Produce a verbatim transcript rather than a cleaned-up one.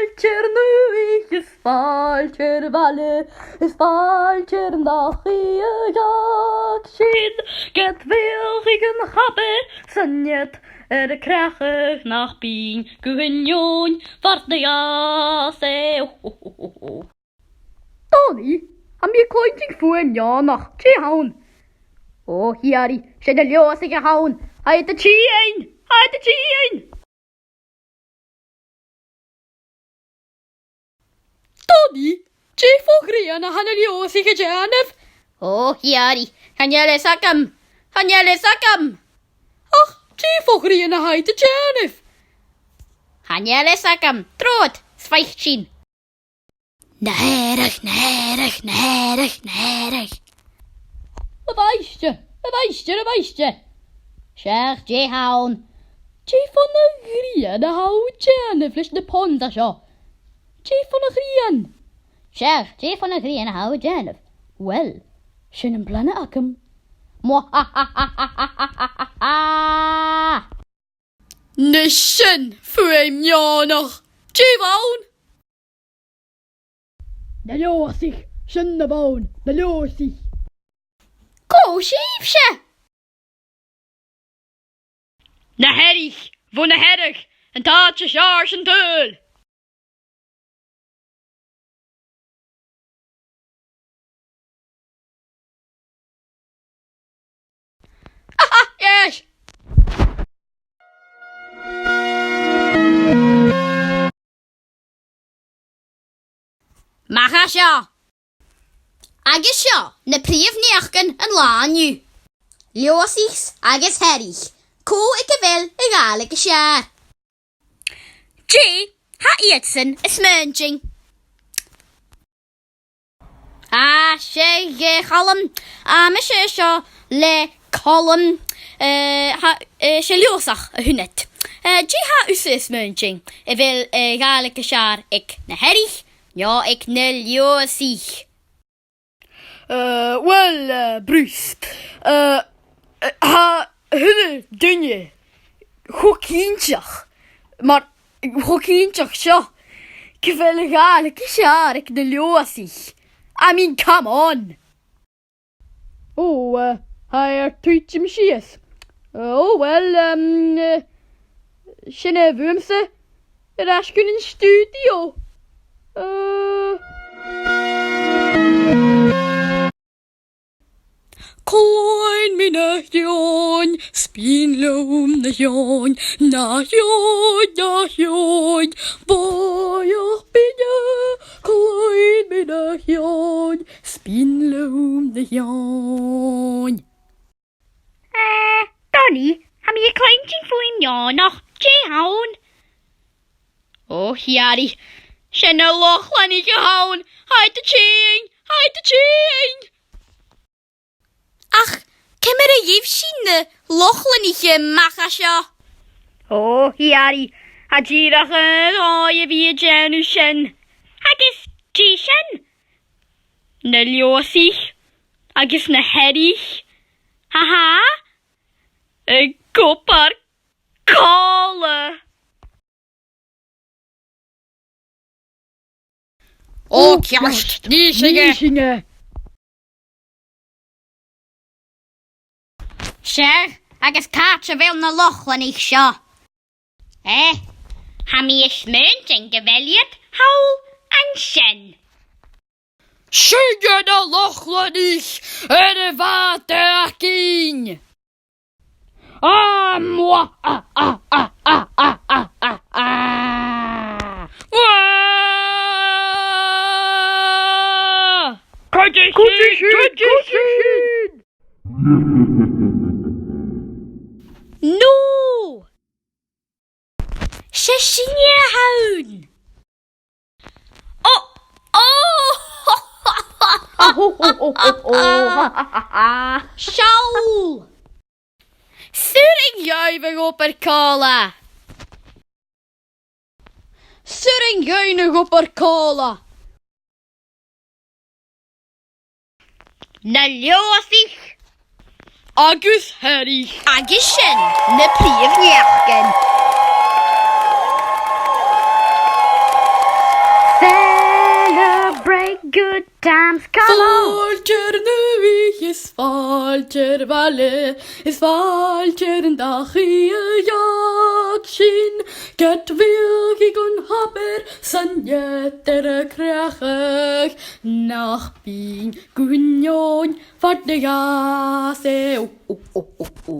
Fàilte air n-ùidh is fàilte air bhaile, is fàilte air an dachaigh a dh'fhàg sinn, ged bheil sinn a' cur sìos san ead air a' chreachadh nach bithinn gu h-innealan fad na dh'fhàs e. Dòmhnaich, tha mi a' cluinntinn fuaim neònach. Dè th' ann? Ò, a Chiaraidh, 's e na Leòdhasaich a th' ann. Tha iad a' tighinn! Tha iad a' tighinn! Dòmhnaich, dè fon ghrian a tha na Leòdhasaich a' dèanamh? Ò, a Chiaraidh, chan eil fhios agam. Chan eil fhios agam. Ach dè fon ghrian a tha iad a' dèanamh? Chan eil fhios agam. Trobhad, 's faic sinn. Na Hearadh, na Hearadh, na Hearadh, na Hearadh. A mhaighstir, a mhaighstir, a mhaighstir. Seadh, dè th' ann? Dè fon a' ghrian a tha thu a' dèanamh leis na ponds a seo? Dè fon a' ghrian? Seadh, dè fon a' ghrian a tha thu a' dèanamh? Uill, sin am plana agam. Mwa-ha-ha-ha-ha. Nise, fuaim neònach. Dè bh' ann? Na Leòdhasaich, sin na bh' ann, na Leòdhasaich. Cò sibhse? Na Hearadh, bho na Hearadh, an t-àite as fheàrr san t-saoghal. Aha, yes! Mach à seo! Agus seo na prìomh naidheachdan an latha an-diugh. Leòdhasaich agus Hearadh. Cò aig a bheil a' Ghàidhlig as fheàrr? Dè tha iadsan a' smaointinn? Ah, 's e, eh, Calum. Ah, mise seo le Calum. Eh, tha, eh, 's e Leòdhasach a th' annad. Eh, dè tha thusa a' smaointinn? A bheil, eh, Gàidhlig as fheàrr aig na Hearadh no aig na Leòdhasaich? Eh, uill, eh, Bruce, eh, eh, tha a h-uile duine cho cinnteach, mar, cho cinnteach seo, gu bheil a' Ghàidhlig as fheàrr aig na Leòdhasaich. I mean, come on! Ò, eh, tha e air tuiteam sìos. Eh, ò, uill, ehm, eh, sin e bhuamsa. Air ais gun an stiùidio. Eh. Cluinn mi na h-eòin, 's binn leam na h-eòin, na h-eòin, na h-eòin, bòidheach binne. Cluinn mi na h-eòin, 's binn leam na h-eòin. Eh, Donnie, tha mi a' cluinntinn fuaim neònach. Dè th' ann? Ò, a Chiaraidh, 's e na Lochlannaich a th' ann. Tha iad a' tighinn, tha iad a' tighinn. Ach ciamar a gheibh sinn na Lochlannaich a-mach à seo? Ò, a Chiaraidh, tha dìreach aon dòigh a bhith a' dèanamh sin. Agus dè sin? Na Leòdhasaich agus na Hearadh, ha ha, ag obair còmhla. Ò, ceart, nì sinn e. Nì sinn e. Seadh, agus càit a bheil na Lochlannaich seo? Eh, tha mi a' smaointinn gu bheil iad thall an sin. Sinn na Lochlannaich air a' bhàta againn! Ah, mwa, ah, ah, ah. Mwa! Cuide sinn, cuide sinn! No! 'S e sinne a th' ann! Ò, ò! Seall! 'S urrainn dhuibh a dh'obair còmhla. 'S urrainn dhuinn a dh'obair còmhla. Na Leòdhasaich agus Hearadh. Agus sin na prìomh naidheachdan. Good times, come on! Fàilte air an oidhche is fàilte air bhaile, is fàilte air an dachaigh a dh'fhàg sinn, ged bhiodh i gun h-abair san eadar-chreachadh, nach bithinn gun fheòil fad na dh'fhàs e. Ò, ò, ò, ò, ò.